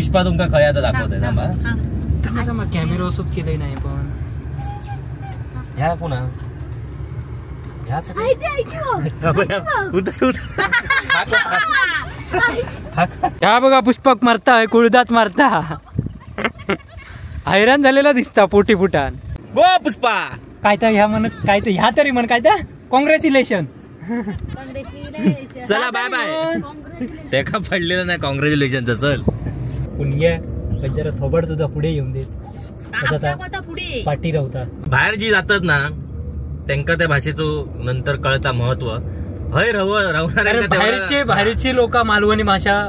पुष्पा तुमका खंय आता दाखवते. थांबा थांबा, कॅमेरा असोच केलंय नाही पण ह्या पुन्हा ह्या बघा पुष्पक मारता, कुळदात मारता, हैराण झालेला दिसता पोटी फुटान. गो पुष्पा काय तर ह्या म्हणत काय तर ह्या तरी म्हण काय तर कॉंग्रॅच्युलेशन. चला बाय बाय. तेका पडलेलं नाही कॉंग्रॅच्युलेशन. चल पुण्य जरा थोबड तुझा पुढे येऊन दे, पाठी राहता. बाहेर जी जातात ना त्यांका त्या भाषेचो नंतर कळता महत्व. हय राहणार बाहेरचे बाहेरची लोक मालवणी भाषा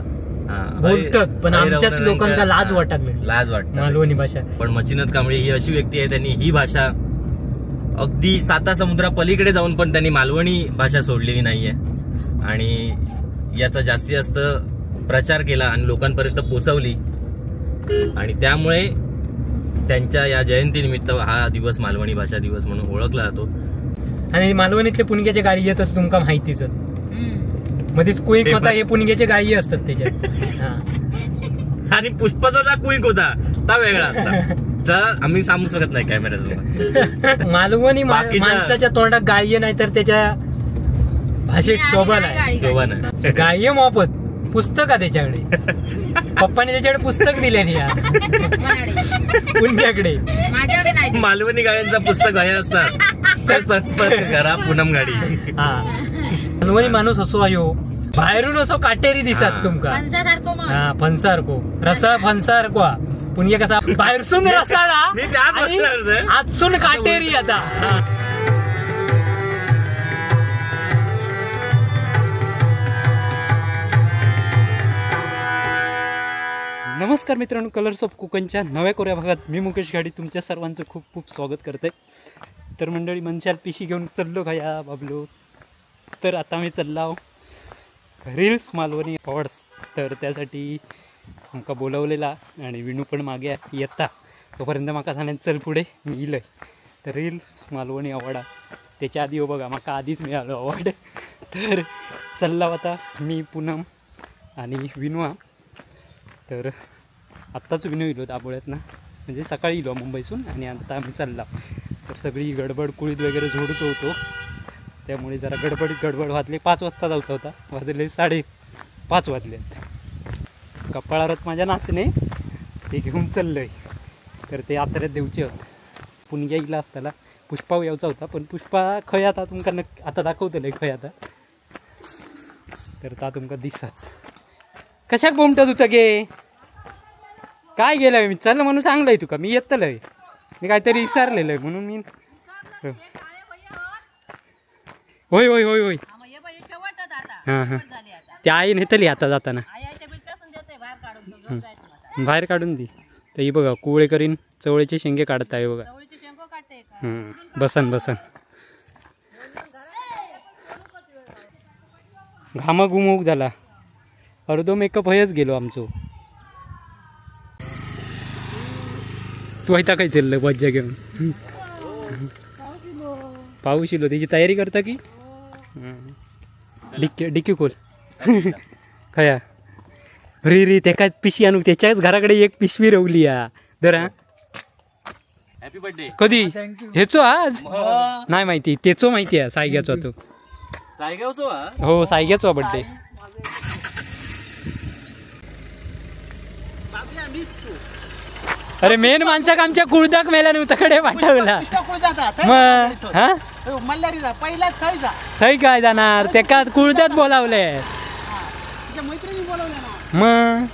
बोलतात, पण आमच्यात लोकांका लाज वाटत नाही, लाज वाटत मालवणी भाषा. पण मच्छिनाथ कांबळे ही अशी व्यक्ती आहे, त्यांनी ही भाषा अगदी साता समुद्रा पलीकडे जाऊन पण त्यांनी मालवणी भाषा सोडलेली नाहीये आणि याचा जास्तीत जास्त प्रचार केला आणि लोकांपर्यंत पोहोचवली आणि त्यामुळे त्यांच्या या जयंतीनिमित्त हा दिवस मालवणी भाषा दिवस म्हणून ओळखला जातो. आणि मालवणीतले पुणग्याचे गाडी येतात तुमका माहितीच, मध्येच कुईक होता, हे पुणग्याचे गाडी असतात त्याच्यात. आणि पुष्पाचा जा कुईक होता ता वेगळा असता, तर आम्ही सांगू शकत नाही कॅमेऱ्यासमोर. मालवणी माणसाच्या तोंडात गाळी नाही तर त्याच्या भाषेत शोभा नाही, शोभा नाही. गाळी मोफत पुस्तक आहे त्याच्याकडे, पप्पाने त्याच्याकडे पुस्तक दिले पुण्याकडे. मालवणी गाड्यांचा पुस्तक आहे असतात तर संपर्क करा पूनम गाडी. हा मालवणी माणूस असो आयो बाहेरून असो काटेरी दिसत तुमका, हा फणसारको रसाळ फणसारको. पुण्य कसा बाहेरसून रसाळा आजसून काटेरी आता. नमस्कार मित्रांनो, कलर्स ऑफ कोकणच्या नव्या कोऱ्या भागात मी मुकेश घाडी तुमच्या सर्वांचं खूप खूप स्वागत करते. तर मंडळी मनशाल पिशी घेऊन चाललो का या बाबलो. तर आता मी चाललो रील्स मालवणी अवॉर्ड्स, तर त्यासाठी आमका बोलवलेला आणि विनू पण मागे येता तोपर्यंत माका सांगण्यात चल पुढे मी इलय. तर रील्स मालवणी अवॉर्ड त्याच्या आधी हो बघा माका आधीच मिळालो अवॉर्ड. तर चालला आता मी पूनम आणि विनू. तर आत्ताच विनू इलो दाबोळ्यात ना, म्हणजे सकाळी इलो मुंबईसून आणि आता आम्ही चालला. तर सगळी गडबड कुळीत वगैरे झोडूच होतो, त्यामुळे जरा गडबडीत गडबड वाजले. 5 वाजता जायचा होता, वाजले 5:30 वाजले. कपाळारत माझ्या नाचणे ते घेऊन चाललं आहे, तर ते आचऱ्यात देऊचे होते. पुणग्या इला असताना पुष्पा यायचा होता, पण पुष्पा खय आता तुमका नक्की आता दाखवतलं खय आता, तर ता तुमका दिसत. कशाक बोमटा तुझं गे काय गेलंय? मी चल म्हणून सांगलंय तुका, मी येतलंय, मी काहीतरी विसरलेलं म्हणून मी. होय होय होय होय हां हां ते आई नेतली आता जाताना बाहेर काढून दी. तर ही बघा कुवळे करीन चवळीचे शेंगे काढताय बघा. बसन बसन घामाघुमूक झाला, अर्धो मेकअप हयच गेलो आमचो. तू हयता काय चाललं बज्जा घेऊन? पाऊस इलो त्याची तयारी करता की डिक्की डिक्की खोल खया रे रे त्याका पिशी आणू, त्याच्याच घराकडे एक पिशवी रवली या दरा. हॅपी बर्थडे कधी हेचो आज नाही माहिती, तेचो माहिती आहे सायग्याचो. तो सायग्याचो हो सायग्याचो बर्थडे. अरे मेन माणसाक आमच्या कुळदाक मेला तकडे पाठवला. मग थंय काय जाणार, तेका कुळदात बोलावले. मग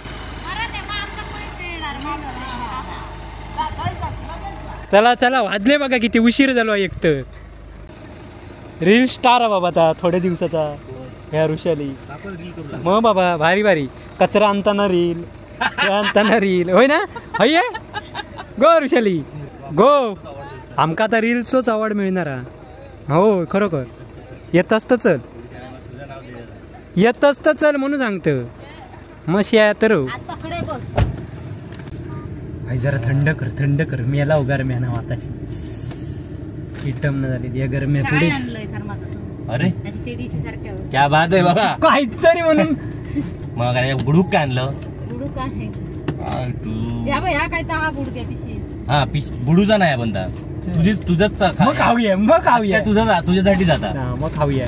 चला चला वाजले बघा किती उशीर झालो. एक तर रील स्टार आहे बाबा आता थोड्या दिवसाचा ह्या ऋषाली. मग बाबा भारी भारी कचरा आणताना रील, आणताना रील होय ना. हय गो ऋषाली गो, आमका आता रील्सचोच अवॉर्ड मिळणार. हो खरोखर येतच तर चल, येतच तर चल म्हणून सांगत. मग शिया तर जरा थंड कर, थंड कर. मी याला गरम्या ना वाताशी इटम न झाली या गरम्या पुढे. अरे क्या बात आहे बाबा, काहीतरी म्हणून मग काय बुडूक काय आणलं? बुडूक आहे काय तू ह्या बघ, ह्या काय तर हा बुडक्या पिशी. हा पिश बुडूचा नाही बनता, तुझी तुझंच मग खाऊया, मग खाऊया, तुझा तुझ्यासाठी जाता. मग खाऊया.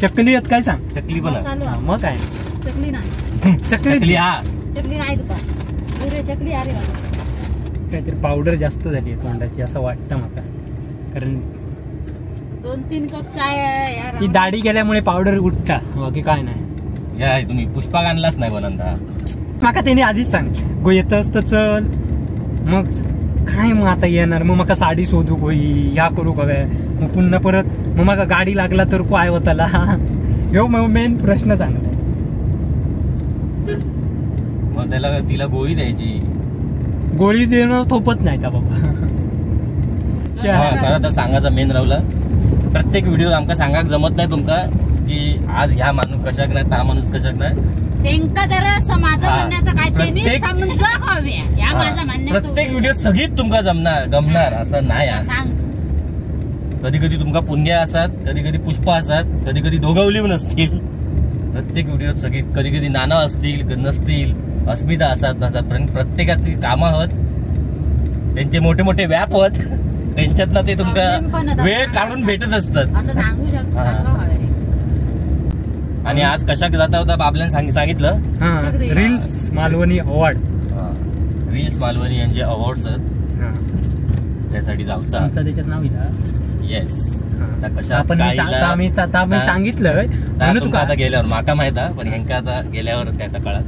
चकली आहेत काय सांग? चकली पण. मग काय चकली नाही, चकली हा चकली नाही तुका. चकली अरे काहीतरी पावडर जास्त झाली आहे तोंडाची असं वाटतं मला, कारण 2-3 कप चाय यार. ही दाढी गेल्यामुळे पावडर उठता, बाकी काय नाही. या तुम्ही पुष्पाक आणलाच नाही बनंता. माका त्याने आधीच सांग गो येतच तर चल, मग काय मग आता येणार, मग माका साडी शोधू गोई ह्या करू काय, मग पुन्हा परत मग माका गाडी लागला तर काय होताला, ह्यो मग मेन प्रश्न सांगला. मग त्याला तिला गोळी द्यायची, गोळी देणं थोपत नाही का बाबा. खरं तर सांगायचा मेन रावला, प्रत्येक व्हिडिओ आमका सांगाक जमत नाही तुमका की आज ह्या माणूस कशाक नाही, त्या माणूस कशाक नाही. त्यांका जरा समाज म्हणण्याचं काय त्यांनी समजा हव्या, ह्या माझा म्हणण्याचं. प्रत्येक व्हिडिओ सगळीच तुमका जमणार गमणार असं नाही. सांग कधी कधी तुमका पुण्य असतात, कधी कधी पुष्प असतात, कधी कधी दोघवली नसतील. प्रत्येक व्हिडिओ सगळी कधी कधी नाना असतील नसतील, अस्मिता असतात नसतात, पण प्रत्येकाची कामं होत, त्यांचे मोठे मोठे व्याप होत, त्यांच्यात ना ते तुमका वेळ काढून भेटत असतात. असं सांगू शकतो. आणि आज कशाक जाता होता बाबल्याने सांगितलं, reels Malvani award, reels Malvani यांचे अवॉर्ड आहेत, त्यासाठी जाऊचा. त्याच्यात नाव येस. आपण सांगितलं म्हणून आता गेल्यावर माका माहित, पण ह्यांका आता गेल्यावरच काय कळत.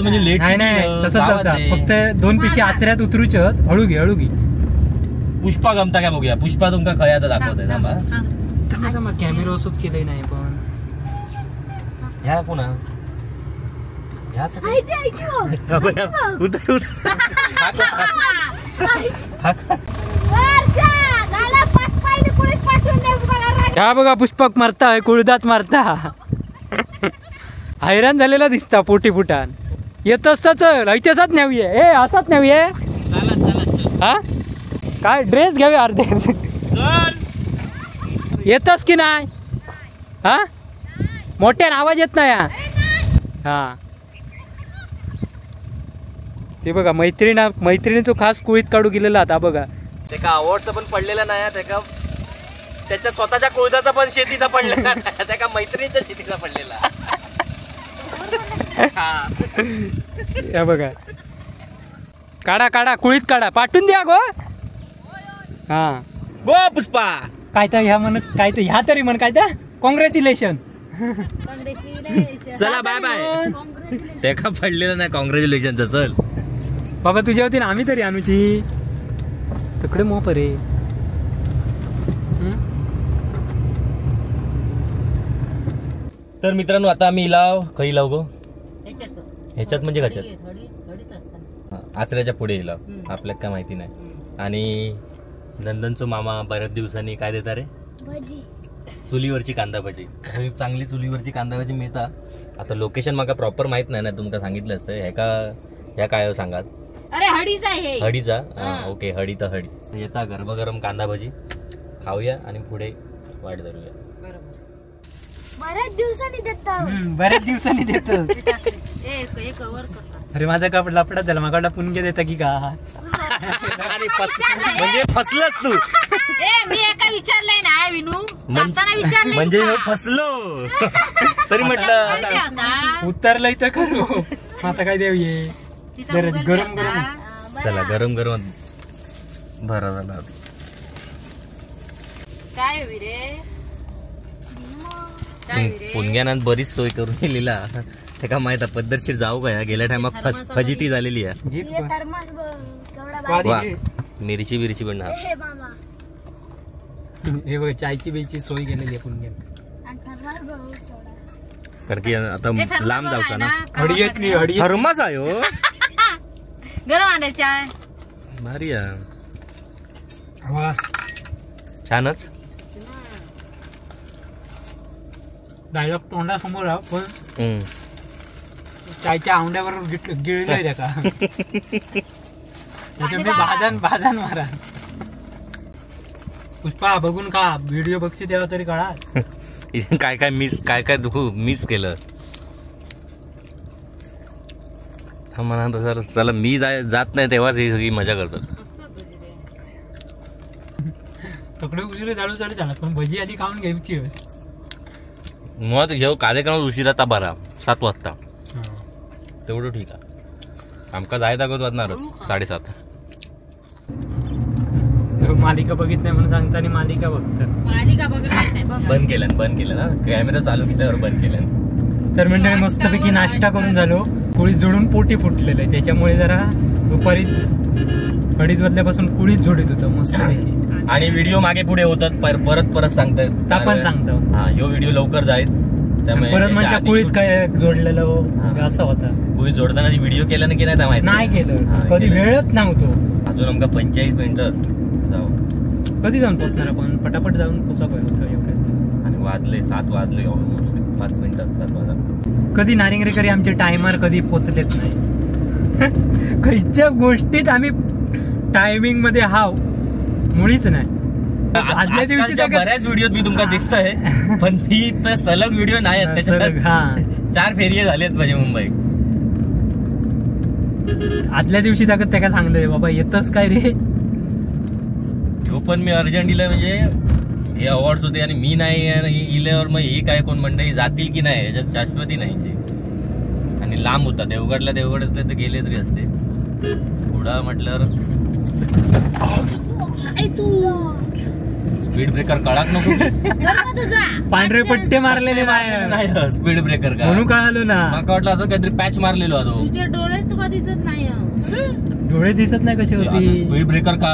म्हणजे लेट नाही तसंच फक्त 2 पिशी आचऱ्यात उतरूच, हळू घे हळू घे. पुष्पा गमता काय बघूया, पुष्पा तुमका खय आता दाखवतोय. थांबा कॅमेरा असंच केलंय नाही पण ह्या पुन्हा उतर उतर. ह्या बघा पुष्पक मारता कुळदात मारता, हैराण झालेला दिसता पोटी फुटान. येत असता चल ऐतिहासात न्यावीये, ए असाच न्यावीये. हा काय ड्रेस घ्यावे अर्धे. येतच की नाही? हा मोठ्यान आवाज येत नाही. हा ते बघा मैत्रिणी, मैत्रिणी तो खास कुळीत काढू गेलेला आता बघा. त्याका अवॉर्डचं पण पडलेला नाही, त्याका त्याच्या स्वतःच्या कुळदाचा पण शेतीचा पडलेला नाही, त्याका मैत्रिणीच्या शेतीचा पडलेला. या बघा काढा काढा कुळीत काढा, पाठवून द्या गो. हा गो पुष्पा काय तर ह्या म्हणत काय तर ह्या तरी म्हण काय तर कॉंग्रॅच्युलेशन. चला बाय बाय. त्याका पडलेलं नाही कॉंग्रॅच्युलेशनचं. चल बाबा तुझ्या वतीने आम्ही तरी आणूची तिकडे मोप रे. तर मित्रांनो आता आम्ही इलाव खई लाव गो ह्याच्यात म्हणजे कशात आचऱ्याच्या पुढे इलाव, आपल्याला काय माहिती नाही. आणि नंदनचो मामा बऱ्याच दिवसांनी काय देता रे, चुलीवरची कांदा भजी. चांगली चुलीवरची कांदा भजी मिळता. आता लोकेशन माका प्रॉपर माहित नाही ना, तुमका सांगितलं असतं. ह्या ह्या काय सांगात? अरे हडीचा आहे, हडीचा. ओके हडी तर हडी. येता गरमागरम कांदा भजी खाऊया आणि पुढे वाट धरूया. बऱ्याच दिवसांनी देतो, बऱ्याच दिवसांनी देतो. अरे माझा कपडा लपडा झाला, माझा पुणगे देता की का? आणि म्हणजे फसलंच तू. मी एका विचारलंय ना विनू, जाताना विचारलंय म्हणजे फसलो तरी म्हटलं उतरलंय तर करू. आता काय देऊ ये गरम गरम. चला गरम गरम बरं झालं. काय रे पुणग्यानात बरीच सोय करून दिलेला, त्याका माहित पद्धतशीर जाऊ का? गेल्या टायमात फजिती झालेली आहे. मिरची बिरची पण हे बघ चायची बिची सोय केलेली आहे पुणग्यात. कारण की आता लांब जाऊचा ना. हडीतली हडी थर्मास आहे हो. गरम आणा चाय भारी आहे, छानच. डायलॉग तोंडासमोर पण चायच्या आवड्यावर गिळलंय त्याका. भाजन भाजन मारा. पुष्पा बघून का व्हिडिओ बघशी तेव्हा तरी कळा काय काय मिस, काय काय दुखू मिस केलं. म्हणा तसं चला मी जात नाही तेव्हाच ही सगळी मजा करतात. तकडे उशिरा चालू चालू झाला पण भजी आधी खाऊन घ्यायची. मुळात घेऊ कार्यक्रम उशिरा ता बरा 7 वाजता तेवढं ठीक आहे. आमका जाय दाखवत वाजणार 7:30. मालिका बघित नाही म्हणून सांगता आणि मालिका बघतात. मालिका बघत बंद केलं बंद केलं ना कॅमेरा चालू केल्यावर बंद केलं. तर मंडळी मस्तपैकी नाश्ता करून झालो. कुळीत जोडून पोटी फुटलेलं आहे त्याच्यामुळे जरा दुपारीच 2:30 वाजल्यापासून कुळीत जोडीत होतं मस्तपैकी. आणि व्हिडिओ मागे पुढे होतात परत परत सांगतात आपण सांगतो हा ह्यो व्हिडिओ लवकर जाईल त्यामुळे परत म्हणजे कुळीत काय जोडलेलं असं होता. कुळीत जोडताना व्हिडिओ केला ना की नाही माहिती नाही केलं कधी वेळच नव्हतो. अजून आमका 45 मिनिटं जाऊ कधी जाऊन पोहोचणार आपण पटापट जाऊन पोचा होतं एवढ्यात. आणि वाजले 7 वाजले ऑलमोस्ट 5 मिनिटात 7 वाजता. कधी नारिंगरेकरी आमचे टायमर कधी पोचलेच नाही. खयच्या गोष्टीत आम्ही टायमिंग मध्ये हाव मुळीच नाही. आदल्या दिवशी बऱ्याच व्हिडिओ मी तुमका दिसत आहे पण ती तर सलग व्हिडिओ नाही आहेत त्याच्यात 4 फेरिये झालेत म्हणजे मुंबईत. आदल्या दिवशी ताकद त्या काय सांगलंय बाबा येतच काय रे. ह्यो पण मी अर्जंट दिलं म्हणजे हे अवॉर्ड होते आणि मी नाही इल्यावर मग ही काय कोण मंडळी जातील की नाही याच्यात शाश्वती नाही. आणि लांब होता देवगडला देवगड असले तर गेले तरी असते. पुढं म्हटल्यावर स्पीड ब्रेकर कळाक नको पांढरे पट्टे मारलेले नाही स्पीड ब्रेकर का म्हणून कळालो ना. मला वाटलं असं काहीतरी पॅच मारलेलो. तुझे डोळे तुका दिसत नाही. डोळे दिसत नाही कसे होते स्पीड ब्रेकर का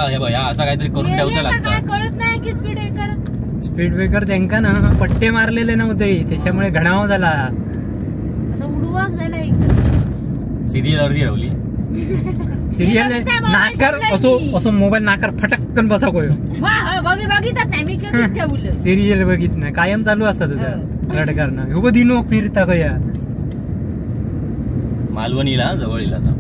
असा काहीतरी करून ठेवता लागतं. कळत नाही की स्पीड ब्रेकर स्पीड ब्रेकर त्यांका ना पट्टे मारलेले नव्हते त्याच्यामुळे घडाव झाला असं उडवाक झाला एकदम. सिरियल अर्धी रावली सिरियल नाकार असो असो मोबाईल नाकार फटक्कन बसा कोय बघितच नाही मी कधी ठेवलं. सिरियल बघित नाही कायम चालू असतात तुझं रडकारणं. हो दिनो फिरता कया मालवणीला जवळ आता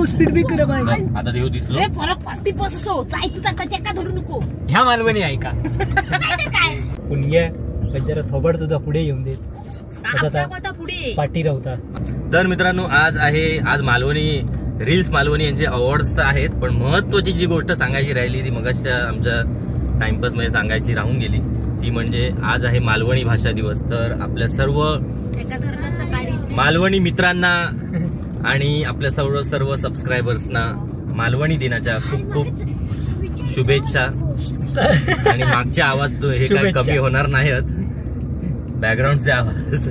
स्पीड ब्रेकर बाय. आता देव दिसलो रे फरक पडती बससो जाय तू त्याका धरू नको. ह्या मालवणी आहे का काय पुण्य जरा थोबड तुझा पुढे येऊन दे पाठी राहता. तर मित्रांनो आज आहे आज मालवणी रील्स मालवणी यांचे अवॉर्ड्स तर आहेत पण महत्वाची जी गोष्ट सांगायची राहिली ती मगाशच्या आमच्या टाइमपास मध्ये सांगायची राहून गेली ती म्हणजे आज आहे मालवणी भाषा दिवस. तर आपल्या सर्व मालवणी मित्रांना आणि आपल्या सर्व सर्व सबस्क्रायबर्सना मालवणी दिनाच्या खूप खूप शुभेच्छा. आणि मागचे आवाज हे काय कमी होणार नाहीत बॅकग्राऊंडचे आवाज.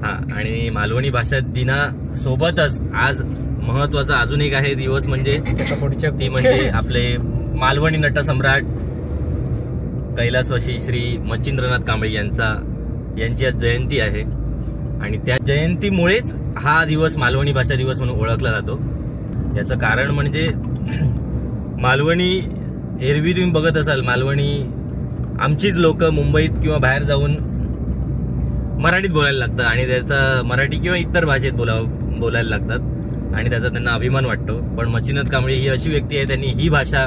हा आणि मालवणी भाषा दिनासोबतच आज महत्वाचा अजून एक आहे दिवस म्हणजे ती म्हणजे आपले मालवणी नटसम्राट कैलासवासी श्री मच्छिंद्रनाथ कांबळी यांची आज जयंती आहे. आणि त्या जयंतीमुळेच हा दिवस मालवणी भाषा दिवस म्हणून ओळखला जातो. याचं कारण म्हणजे मालवणी एरवी तुम्ही बघत असाल मालवणी आमचीच लोक मुंबईत किंवा बाहेर जाऊन मराठीत बोलायला लागतात आणि त्याचा मराठी किंवा इतर भाषेत बोलायला लागतात आणि त्याचा त्यांना अभिमान वाटतो. पण मच्छिंद्रनाथ कांबळी ही अशी व्यक्ती आहे त्यांनी ही भाषा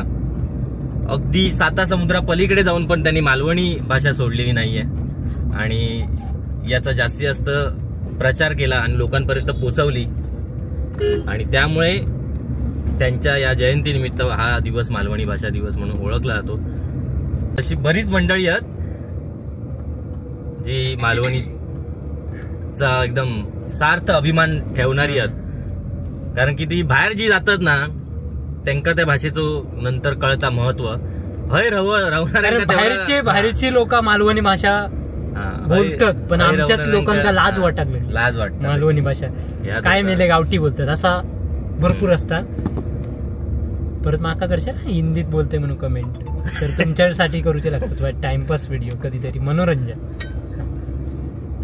अगदी साता समुद्रा पलीकडे जाऊन पण त्यांनी मालवणी भाषा सोडलेली नाहीये आणि याचा जास्तीत जास्त प्रचार केला आणि लोकांपर्यंत पोचवली आणि त्यामुळे त्यांच्या या जयंतीनिमित्त हा दिवस मालवणी भाषा दिवस म्हणून ओळखला जातो. अशी बरीच मंडळी आहेत जी मालवणीचा एकदम सार्थ अभिमान ठेवणारी आहेत कारण की ती बाहेर जी जातात ना त्यांका त्या भाषेचो नंतर कळता महत्व. हय राहणारे बाहेरची लोक मालवणी भाषा बोलतात पण आमच्यात लोकांना लाज वाटत नाही. लाज वाटत मालवणी भाषा काय मेले गावठी बोलतात असा भरपूर असतात. परत माका करशाल हिंदीत बोलते म्हणून कमेंट तर तुमच्यासाठी करूचे लागतात टाइमपास व्हिडिओ कधीतरी मनोरंजन.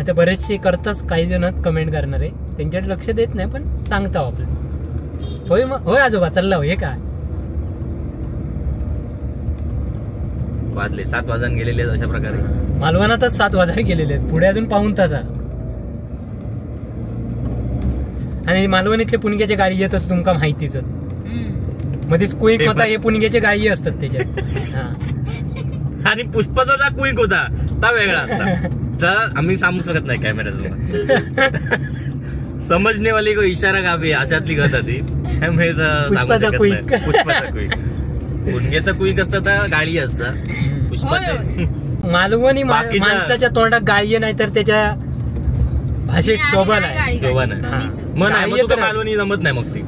आता बरेचसे करताच काही जण कमेंट करणारे त्यांच्याकडे लक्ष देत नाही पण सांगता आपलं. होय होय आजोबा चालला हे काय वाजले 7 वाजून गेलेले अशा प्रकारे मालवणातच 7 वाजून गेलेले आहेत पुढे अजून 0.75 तास. आणि मालवणीतले पुणग्याचे गाडी येतात तुमका माहितीच मध्येच कुईक होता हे पुणग्याचे गाडी असतात त्याच्यात. आणि पुष्पाचा जा कुईक होता ता वेगळा असता तर आम्ही सांगू शकत नाही कॅमेऱ्यासमोर. समजने वाले को इशारा काफी अशातली गत ती. पुष्पाचा कुईक, पुणग्याचा कुईक असता तर गाळी असता. पुष्पाच्या मालवणी माणसाच्या तोंडात गाळी नाही तर त्याच्या भाषेत शोभा नाही. शोभा नाही. मग नाही तुका मालवणी जमत नाही मग ती.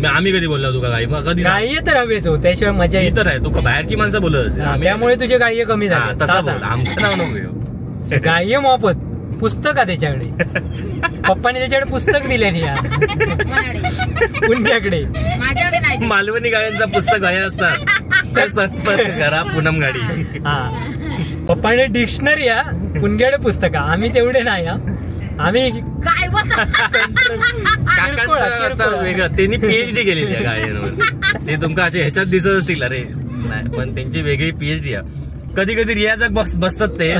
आम्ही कधी बोललो तुका गाळी? मग कधी गाळी तर हवेच हो, त्याशिवाय मजा येत नाही. तुका बाहेरची माणसं बोलत त्यामुळे तुझे गाळी कमी झाली. तसा बोल, आमचं नाव नको. गाळी मोफत पुस्तक आहे त्याच्याकडे. पप्पाने त्याच्याकडे पुस्तक दिले पुण्याकडे. मालवणी गाड्यांचा पुस्तक आहे असतात तर संपर्क करा पूनम गाडी. हा पप्पाने डिक्शनरी हा पुणग्याकडे पुस्तक. आम्ही तेवढे नाही. आम्ही वेगळं, त्यांनी पीएचडी केलेली आहे गाड्यांवर. ते तुमका असे ह्याच्यात दिसत असतील अरे नाही, पण त्यांची वेगळी पीएचडी आहे. कधी कधी रियाजाक बसतात ते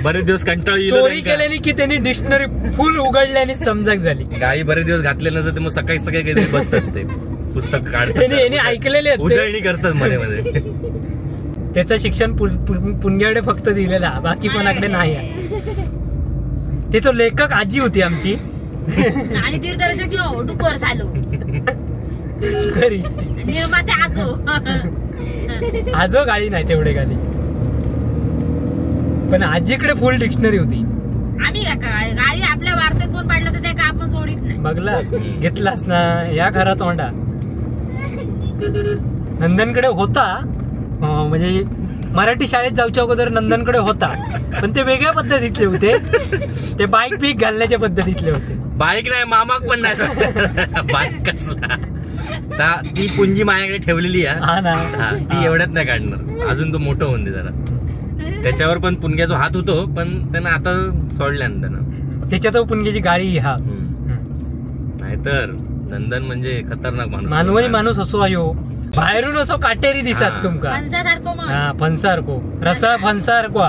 बरेच दिवस कंटाळी चोरी केल्याने की त्यांनी डिक्शनरी फुल उघडल्याने समजक झाली. गाई बरेच दिवस घातले नसतात ते मग सकाळी सकाळी काहीतरी बसतात ते पुस्तक काढतात, ऐकलेले उजळणी करतात मध्ये मध्ये. त्याचं शिक्षण पुणग्याकडे फक्त दिलेला, बाकी कोणाकडे नाही. त्याचं लेखक आजी होती आमची आणि दिग्दर्शक डुकर झालो खरी निर्माते आजो. आजो गाळी नाही तेवढे गाली, पण आजीकडे फुल डिक्शनरी होती. आम्ही गाडी आपल्या वार्तेत कोण पाडलं तर ते आपण सोडित नाही. बघला घेतलास ना या घरात तोंडा. नंदनकडे होता, म्हणजे मराठी शाळेत जाऊच्या अगोदर नंदनकडे होता, पण ते वेगळ्या पद्धतीतले होते. ते बाईक पीक घालण्याच्या पद्धतीतले होते. बाईक नाही, मामाक पण नाही. बाईक कसला ती पुंजी माझ्याकडे ठेवलेली आहे, ती एवढ्यात नाही काढणार. अजून तो मोठं होऊन दे जरा. त्याच्यावर पण पुणग्याचा हात होतो, पण त्यांना आता सोडल्या ना त्यांना. त्याच्यात पुणग्याची गाडी हा. नाहीतर नंदन म्हणजे खतरनाक माणूस, मानवणी माणूस असो आयो बाहेरून असो काटेरी दिसत तुमका. हा फणसारको रसा फणसारको.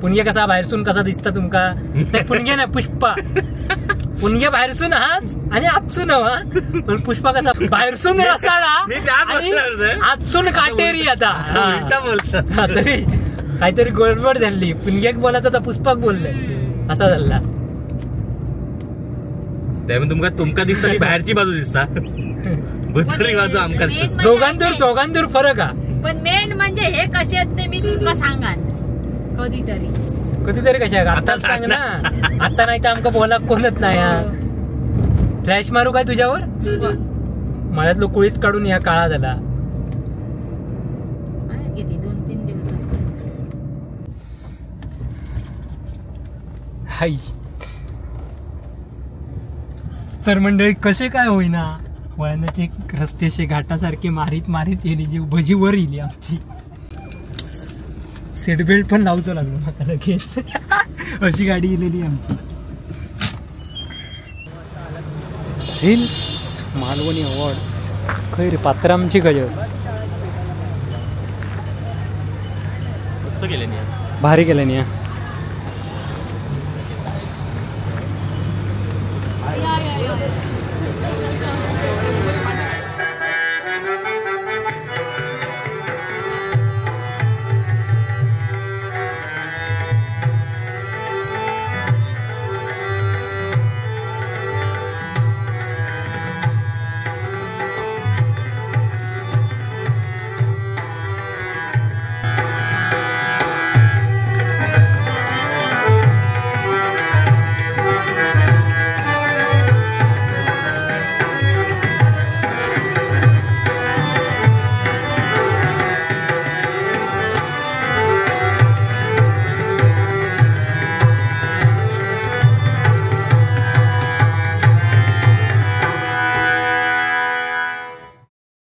पुणग्या कसा बाहेरसून कसा दिसता तुमका? पुणग्या ना पुष्पा. पुणग्या बाहेरसून हाच आणि आजसून हवा, पण पुष्पा कसा बाहेरसून रसाळा आजसून काटेरी. आता तरी काहीतरी गडबड झाली. पुणग्याक बोलायचं तर पुष्पाक बोलले असा झाला. त्यामुळे तुमका दिसता ती बाहेरची बाजू दिसता, भुतरी बाजू आमका. दोघांतूर फरक हा. पण मेन म्हणजे हे कसे आहेत ते मी तुमका सांगान कधीतरी. कधीतरी कशा आता सांग ना. आता नाही तर आमका बोला कोणच नाही. फ्लॅश मारू काय तुझ्यावर? मळ्यातलो कुळीत काढून या काळा झाला. 2-3 दिवस. हाय तर मंडळी कसे काय होईना वळणाचे रस्ते असे घाटासारखे मारीत मारीत येली जी भजी वर येली आमची. सीट बेल्ट पण लावचं लागलो माका लगेच. अशी गाडी येलेली आमची. रील्स मालवणी अवॉर्ड्स खंय रे पात्र आमची खंय मस्त केले न्ही, भारी केले न्ही.